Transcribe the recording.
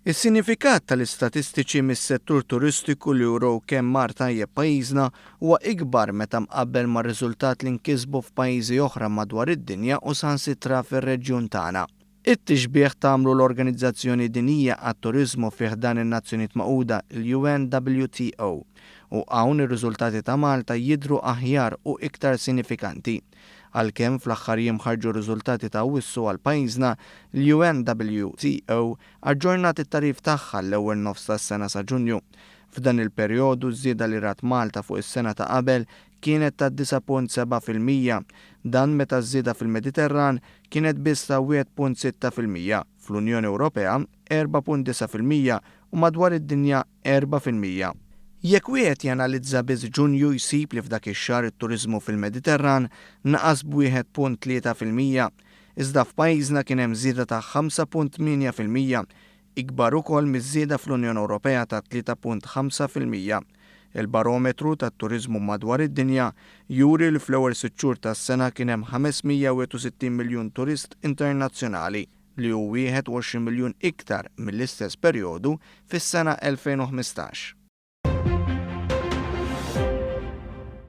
Is-sinifikat tal-istatistiċi mis-settur turistiku li urew kemm mar tajjeb pajjiżna huwa ikbar meta mqabbel mar-riżultat li nkisbu f'pajjiżi oħra madwar id-dinja u saħansitra fir-reġjun tagħna. It-tixbih tagħmlu l-Organizzazzjoni Dinjija għat-Turiżmu fi ħdan in-Nazzjonijiet Magħquda, l-UNWTO. U hawn ir-riżultati ta' Malta jidhru aħjar u iktar sinifikanti. Għalkemm fl-aħħar jiem ħarġu r-riżultati ta' Awwissu għal pajjiżna, l-UNWTO aġġornat it-tagħrif tagħha għall-ewwel nofs tas-sena sa Ġunju. F'dan il-perjodu ż-żieda li rat Malta fuq is-sena ta' qabel kienet ta' 9.7%. Dan meta ż-żieda fil-Mediterran kienet biss ta' 1.6%, fl-Unjoni Ewropea 4.9% u madwar id-dinja 4%. Jekk wieħed janalizza biss Ġunju jsib li f'dak ix-xahar it-turiżmu fil-Mediterran naqas b'1.3%. Iżda f'pajjiżna kien hemm żieda ta' 5.8%, ikbar ukoll miż-żieda fl-Unjoni Ewropea ta' 3.5%. Il-barometru tat-turiżmu madwar id-dinja juri li fl-ewwel sitt xhur tas-sena kien hemm 561 miljun turist internazzjonali. li hu 21 miljun iktar mill-istess perjodu fis-sena 2015.